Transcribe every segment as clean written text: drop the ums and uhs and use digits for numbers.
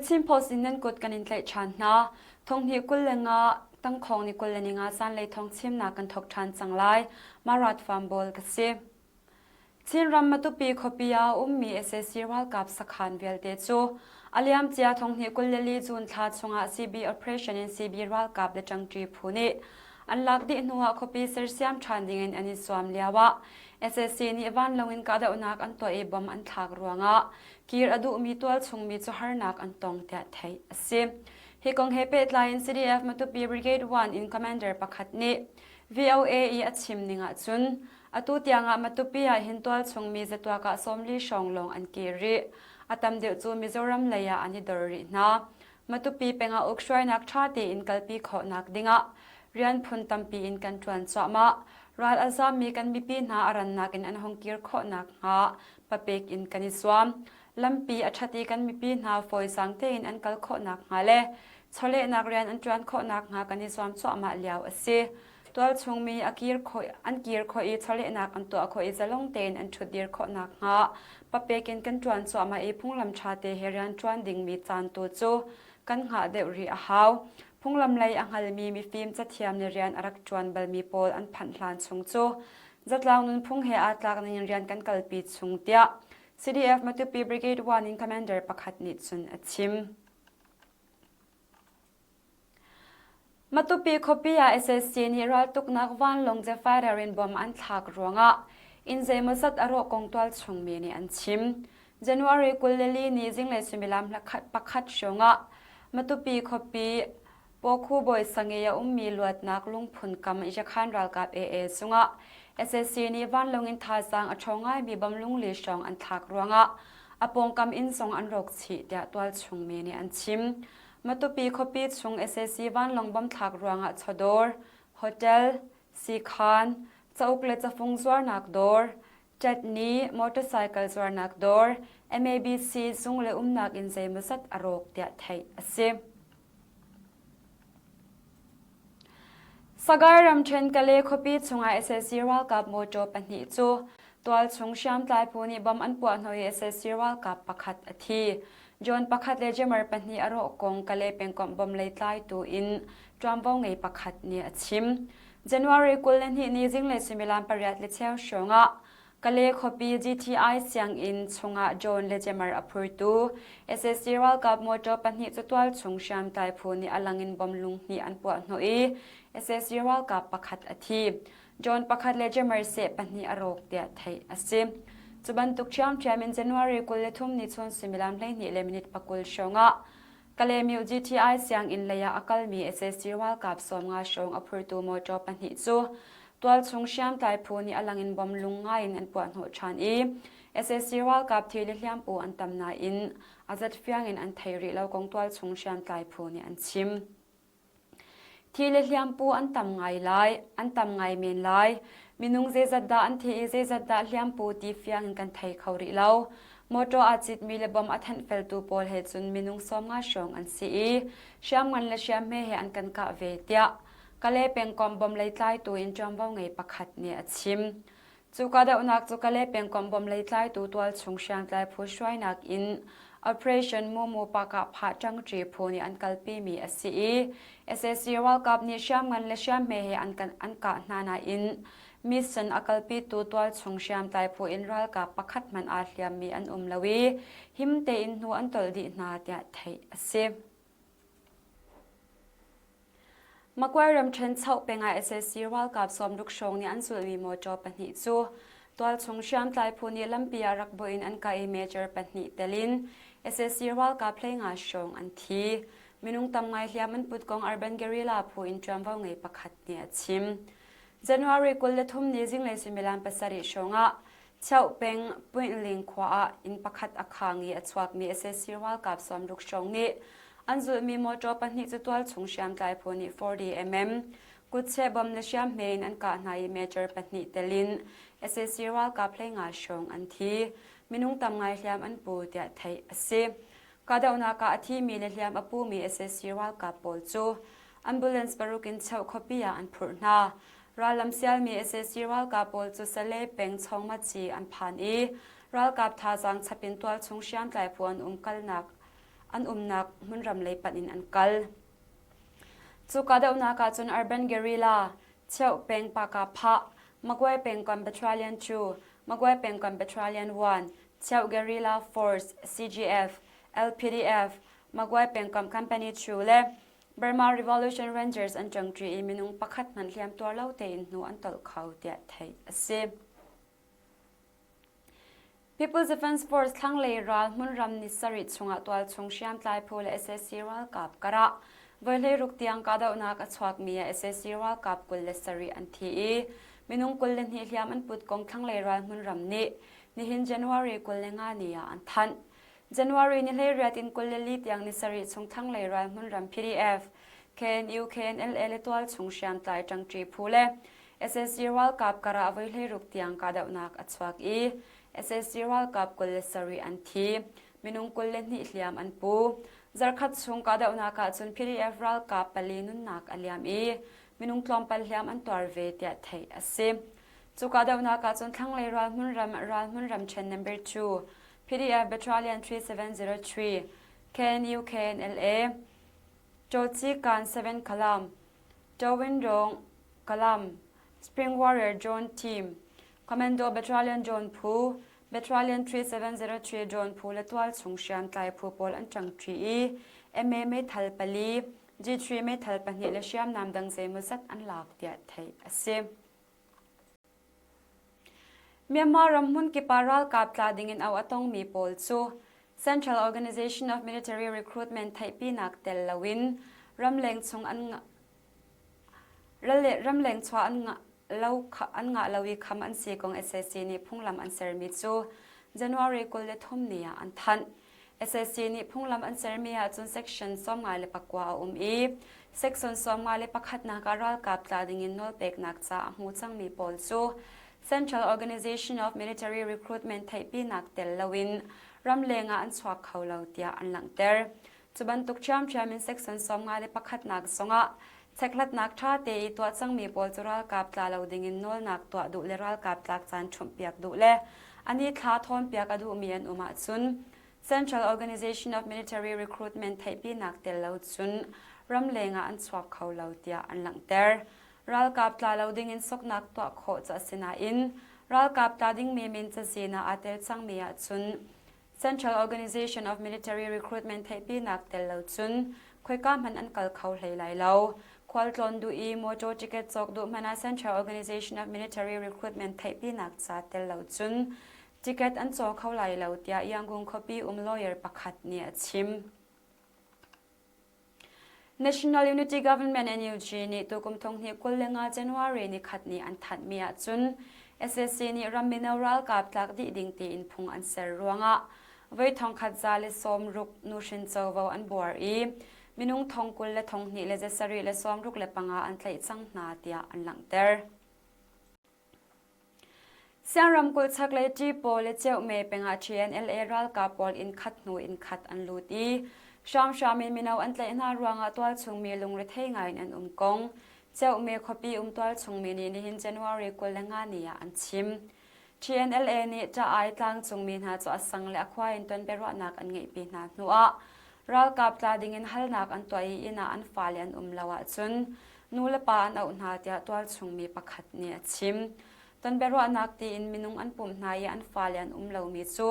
The Chin Post in nan kut kan in tlaih ṭhan hna. Thonghnih 25 tangkhawng ni 25 zanlei thawng chimnak kan thawk ṭhan cang lai. Marat Farm Bawl ka si. Chinram Matupi khuapi ah a ummi sac ralkap sakhan vialte cu a liamcia thonghnih 24 June thla chungah CB operation in CB ralkap le ṭangṭi phu nih an lak dih hnuah khuapi sersiam ṭhan dingin an i zuam lioah sac nih vanlawng in kahdohnak an tuah i bomb an thlak ruangah kir a duhmi tualchung mi cu harnak an tong tiah theih a si. Hi kong he pehtlai in CDF Matupi Brigade 1 in commander pakhat nih VOA i a chim ning ahcun atu tiangah Matupi ah hin tualchung mi zatuak ah 40 hrawng lawng an kir rih. A tam deuh cu Mizoram lei ah an i dor rih hna. Matupi peng ah ukhruainak ṭha tein kalpi khawhnak dingah rian phun tampi in kan ṭuan cuahmah. Ral a zammi kan mipi hna a rannak in an hung kir khawh nakhnga papek in kan i zuam. Lampi a ṭhat i kan mipi hna fawisang tein an kal khawh nakhnga le chawlehnak rian an ṭuan khawh nakhnga kan i zuam cuahmah lio a si. Tualchung mi a kir khawh, an kir khawh i chawlehnak an tuah khawh i zalong tein an ṭhutdir khawh nakhnga papek in kan ṭuan cuahmah i phunglam ṭha te he rian ṭuan dingmi caan tu cu kan hngah deuh rih a hau. Phunglam lei a hngalmi mifim cathiam le rian a rak ṭuan balmi pawl an phanh hlan chung cu zatlang nunphung he aa tlak ning in rian kan kalpi chung tiah CDF Matupi Brigade 1 in commander pakhat nih cun a chim. Matupi khuapi ah sac nih raltuknak vanlawng Zephyr in bom an thlak ruangah inn zeimawzat a rawh kong tualchung mi nih an chim. January 24 ni zinglei suimilam pakhat hrawngah Matupi khuapi Pawkhu bawi sangei a ummi luatnak lungphun kam Yakhan ralkap AA cungah sac nih vanlawng in thazaang a ṭhawng ngaimi bom lungli hrawng an thlak ruangah a pawngkam inn zong an rawk chih tiah tualchung mi nih an chim. Matupi khuapi chung sac vanlawng bom thlak ruangah chawdawr, hotel, siikhan, cauk le cafung zuarnak dawr, ṭetni, motorcycle zuarnak dawr, MABC zung le umnak inn zeimawzat a rawk tiah theih a si. Sagaing ramṭhen Kale khuapi chungah sac ralkap mawṭaw pahnih cu tualchung hriamtlai phu nih bomb an puah hnawh i sac ralkap pakhat a thi. John pakhat le Jammer pahnih a rawh kong Kale pengkomh bomb lei tlaitu in ṭuanvo ngei pakhat nih a chim. January 22 ni zinglei suimilam pariat le cheu hrawngah Kale khuapi GTI sianginn chungah John le Jammer a phurtu sac ralkap motor pahnih cu tualchung hriamtlai phu nih a lang in bomb lung hnih an puah hnawh i sac ralkap pakhat a thi. John pakhat le Jammer seh pahnih a rawk tiah theih a si. Cu bantuk ṭhiamṭhiam in January 23 ni chun suimilam 12 le minute 20 hrawngah Kalaymyo GTI sianginn lei ah a kalmi sac ralkap 50 hrawng a phurtu motor pahnih cu tualchung hriamtlai phu nih a lang in bom lung ngai in an puahhnawh ṭhan i sac ralkap thi le hliampu an tam nain a zat fiang in an thei rih lo kong tualchung hriamtlai phu nih an chim. Thi le hliampu an tam ngai lai, an tam ngai men lai. Minung zeizat dah an thi i zeizat dah hliampu ti fiang in kan thei kho rih lo. Motor aa citmi le bom a thenhfeltu pawl he cun minung 50 hrawng an si i hriamngan le hriamhme he an kan kah ve tiah Kale pengkomh bom lei tlaitu in ṭuanvo ngei pakhat nih a chim. Cu kahdohnak cu Kale pengkomh bom lei tlaitu tualchung hriamtlai phu hruainak in Operation Mumu Pakah-phah ṭangṭi phu nih an kalpimi a si i sac ralkap nih hriamngan le hriamhme he an, kan, an kah hna nain mission a kalpitu tualchung hriamtlai phu in ralkap pakhat hmanh aa hliammi an um lo i him tein hnu an tolh dih hna tiah theih a si. Maguire ramṭhen Choh peng ah sac ralkap sawmruk hrawng nih an zulhmi mawṭaw pahnih cu tualchung hriamtlai phu nih lampi ah rak bawh in an kah i major pahnih tel in sac ralkap 15 hrawng an thi. Minung tam ngai hliam an put kong Urban Guerrilla phu in ṭuanvo ngei pakhat nih a chim. January 23 ni zinglei suimilam pasarih hrawng ah Choh peng Puinling khua ah inn pakhat a khang i a chuakmi sac ralkap 60 hrawng nih an zulhmi mawṭaw pahnih cu tualchung hriamtlai phu nih 40 mm kutcheh bom le hriamhme in an kah hna i major pahnih tel in sac ralkap 15 hrawng an thi. Minung tam ngai hliam an pu tiah theih a si. Kahdohnak ah a thimi le hliam a pumi sac ralkap pawl cu ambulance paruk in Choh khuapi ah an phurh hna. Rallam sialmi sac ralkap pawl cu Sale peng Chawngmaci an phan i ralkap thazaang chap in tualchung hriamtlai phu an umkalnak an umnak hmunram lei panh in an kal. Cu kahdohnak ahcun Urban Guerrilla, Cheuh peng Paka Phah, Magway pengkomh Battalion 2, Magway pengkomh Battalion 1, Cheuh Guerrilla Force, CGF, LPDF, Magway pengkomh Company 2 le Burma Revolution Rangers an ṭangṭi i minung pakhat hmanh hliamtuar lo tein hnu an tolh kho tiah theih a si. People's Defence Force thlanglei ral hmunram ni sarih chungah tualchung hriamtlai phu le sac ralkap karah voi 16 tiang kahdohnak a chuakmi ah sac ralkap 27 an thi i minung 22 hliam an put kong thlanglei ral hmunram nih nihin January 25 ni ah an thanh. January ni 18 in 24 tiang ni sarih chung thlanglei ral hmunram PDF, KNU, KNLA le tualchung hriamtlai ṭangṭi phu le sac ralkap karah voi 16 tiang kahdohnak a chuak i sac ralkap 27 an thi, minung 22 hliam an pu. Zarkhat chung kahdohnak ahcun PDF ralkap pali nunnak a liam i minung tlawmpal hliam an tuar ve tiah theih a si. Cu kahdohnak ahcun thlanglei ral hmunram ral hmunram ṭhen number 2 PDF Battalion 3703 KNU KNLA Ṭawci Kan 7 Kalam Tawin Rong Kalam Spring Warrior Drone Team Commando Battalion Drone Phu Battalion 3703 Drone Phu le tualchung hriamtlai phu pawl an ṭangṭi i MA meithal pali G3 meithal pahnih le hriamnam dang zeimawzat an lak tiah theih a si. Myanmar ram hmunkip ah ralkap tla dingin auh a tongmi pawl cu Central Organization of Military Recruitment theihpinak tel loin ramleng chung an ramleng chuah an lo an ngah lo i kham an si kong sac nih phunglam an sermi cu January 23 ni ah an thanh. Sac nih phunglam an sermi ahcun section 59 a um i section 51 nak ah ralkap tla dingin nawlpeknak ca a hmu cangmi pawl cu Central Organization of Military Recruitment theihpinak tel loin ramleng ah an chuak kho lo tiah an langhter. Cu bantuk ṭhiamṭhiam in section 51 nak zongah chekhlatnak ṭha te i tuah cangmi pawl cu ralkap tla lo dingin nawlnak tuah duh le ralkap tlak caan ṭhumhpiak duh le an i thla thawnpiak a duhmi an um ahcun Central Organization of Military Recruitment theihpinak tel lo cun ramleng ah an chuak kho lo tiah an langhter. Ralkap tla lo dingin soknak tuah khawh cu a si nain ralkap tla dingmi min cazin ah aa tel cangmi ahcun Central Organization of Military Recruitment theihpinak tel lo cun khoika hmanh an kal kho hlei lai lo. Khualtlawn duh i motor ticket cawk duh hmanh ah Central Organization of Military Recruitment theihpinak ca tel lo cun ticket an caw kho lai lo tiah Yangon khuapi um lawyer pakhat nih a chim. National Unity Government NUG nih tukum 2025 January nikhat ni an thanhmi ahcun sac nih ram mino ralkap tlak dih ding tiin phung an ser ruangah voi 1160 nuhrin covo an buar i minung 22 le 765 an tlaih cang hna tiah an langhter. Siang ramkulh chaklei Ṭipaw le Ceuhme pengah TNLA ralkap pawl inn khat hnu inn khat an lut i hramhram in mino an tlaih hna ruangah tualchung mi lungrethei ngaiin an um kong Ceuhme khuapi um tualchung mi nih nihin January 25 ni ah an chim. TNLA nih Ṭa-ai tlangcung mi hna cu a sang le a khua in tonbiaruahnak an ngeihpi hna hnuah ralkap tla dingin halnak an tuah i inn ah an fale an um lo ahcun nu le pa an auh hna tiah tualchung mi pakhat nih a chim. Tonbiaruahnak tiin minung an pumh hna i an fale an um lomi cu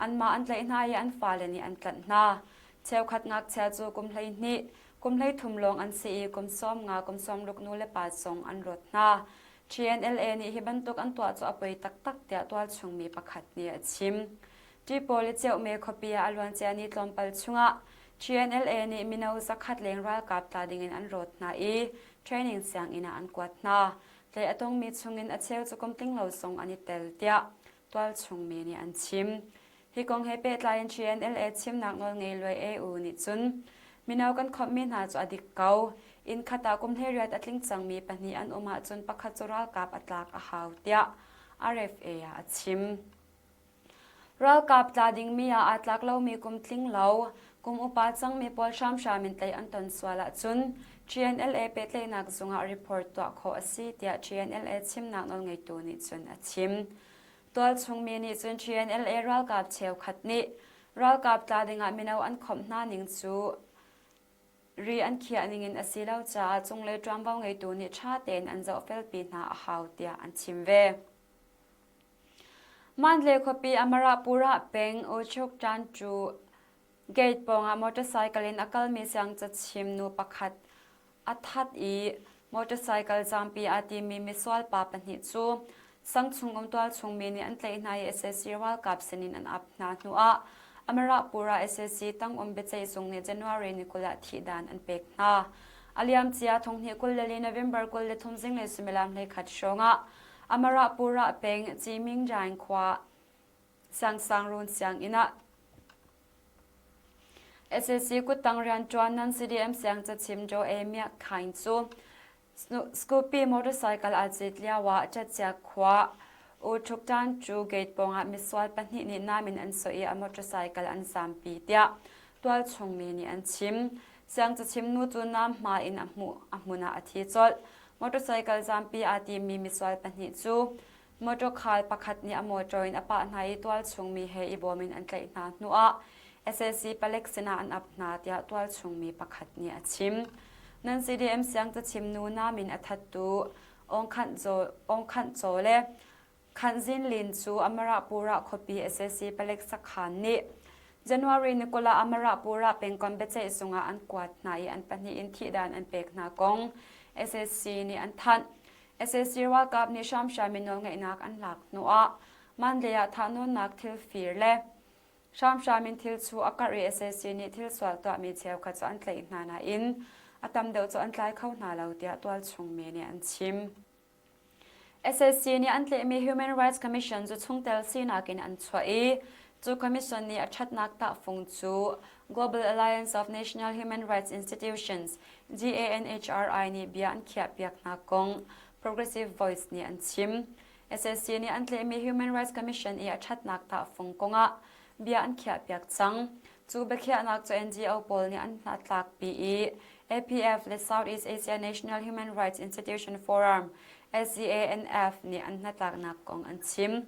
anmah an tlaih hna i an fale nih an tlanh hna. Cheukhat ngakchia cu kum 12, kum 13 lawng an si i kum 50, kum 60 nu le pa zong an rawt hna. TNLA nih hi bantuk an tuah cu a poi taktak tiah tualchung mi pakhat nih a chim. Ṭipawl i Ceuhme khuapi ah a luancia ni tlawmpal chungah TNLA nih mino zakhat leng ralkap tla dingin an rawt hna i training sianginn ah an kuat hna. Tlai a tongmi chungin a cheu cu kum tling lo zong an i tel tiah tualchung mi nih an chim. Hi kong he pehtlai in TNLA chimnak nawlngei Luai EU nih cun mino kan khawmhmi hna cu a dik ko. Inn khat ah kum 18 a tling cangmi pahnih an um ahcun pakhat cu ralkap a tlak a hau tiah RFA ah a chim. Ralkap tla dingmi ah aa tlak lomi kum tling lo, kum upa cangmi pawl hramhram in tlaih an ton sual ahcun TNLA pehtlaihnak zungah report tuah khawh a si tiah TNLA chimnak nawlngeitu nih cun a chim. Tualchung mi nih cun TNLA ralkap cheukhat nih. Ralkap tla dingah mino an khawmh hna ning cu ri an khiah ningin a si lo caah cunglei ṭuanvo ngeitu nih ṭha tein an zohfelpi hna a hau tiah an chim ve. Mandalay khuapi Amarapura peng Uchuk Tanṭu gate pawngah motorcycle in a kalmi siangcachim nu pakhat a that i motorcycle zaampi aa timi misual pa pahnih cu sangchung um tualchung mi nih an tlaih hna i sac ralkap sinin an ap hna hnuah Amarapura sac tangum biaceih zung nih January ni 20 ah thihdan an pek hna. A liamcia thonghnih 24 November 23 zinglei suimilam 11 hrawngah Amarapura peng Cimingjaing khua Siangsangrun sianginn ah sac kuttang rianṭuan nan CDM siangcachim Joe Miak Khaing cu Scoopy motorcycle aa cit lioah Ṭatcia khua U Ṭhuk Tan cu gate pawngah misual pahnih nih nam in an sawh i a motorcycle an zampi tiah tualchung mi nih an chim. Siangcachim nu cu nam hma in a hmuh a hmun ah a thi colh. Motorcycle zampi aa timmi misual pahnih cu Motor khal pakhat nih a motor in a pah hna i tualchung mi he i bawm in an tlaih hna hnuah sac palek sinah an ap hna tiah tualchung mi pakhat nih a chim. Nan CDM siangcachim nu namin a thattu Aung Khanh Caw le Khanh Zin Lin cu Amarapura khuapi sac palek sakhan nih January ni 20 ah Amarapura pengkomh biaceih zung ah an kuat hna i an pahnih in thihdan an pek hna kong sac nih an thanh. Sac ralkap nih hramhram in nawlngeihnak an lak hnuah Mandalay ah thahnawnnak thil fir le hramhram in thil chuh a karh i sac nih thil sual tuahmi cheukhat cu an tlaih hna nain a tam deuh cu an tlai kho hna lo tiah tualchung mi nih an chim. Sac nih an tlaihmi Human Rights Commission cu chungtel sinak in an chuah i cu commission nih a ṭhatnak tahfung cu Global Alliance of National Human Rights Institutions GANHRI nih bia an khiahpiak hna kong Progressive Voice nih an chim. Sac nih an tlaihmi Human Rights Commission i a ṭhatnak tahfung kongah bia an khiahpiak cang. Cu biakhiahnak cu NGO pawl nih an hnatlakpi i APF le Southeast Asia National Human Rights Institution Forum SCANF nih an hnatlaknak kong an chim.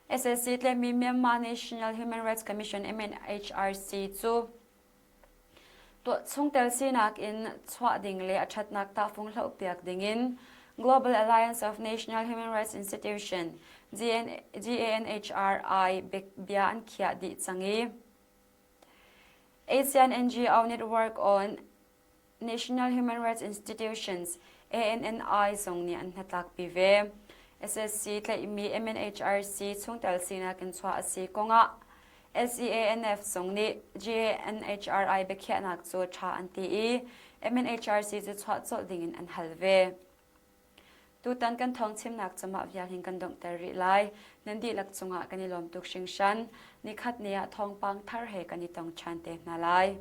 Sac tlaihmi Myanmar National Human Rights Commission MNHRC cu Chungtel sinak in chuah ding le a ṭhatnak tahfung hlohpiak dingin Global Alliance of National Human Rights Institution GANHRI bia an khiah dih cang i ASEAN NGO Network on National Human Rights Institutions ANNI zong nih an hnatlakpi ve. SSC tlaihmi MNHRC chungtel sinak in chuah a si kongah SEANF zong nih GANHRI biakhiahnak cu ṭha an ti i MNHRC cu chuah colh dingin an hal ve. Tutan kan thawng chimnak cumah vial hin kan donghter rih lai. Nan dihlak cungah kan i lawm tuk hringhran. Nikhat ni ah thawngpang thar he kan i tong ṭhan te hna lai.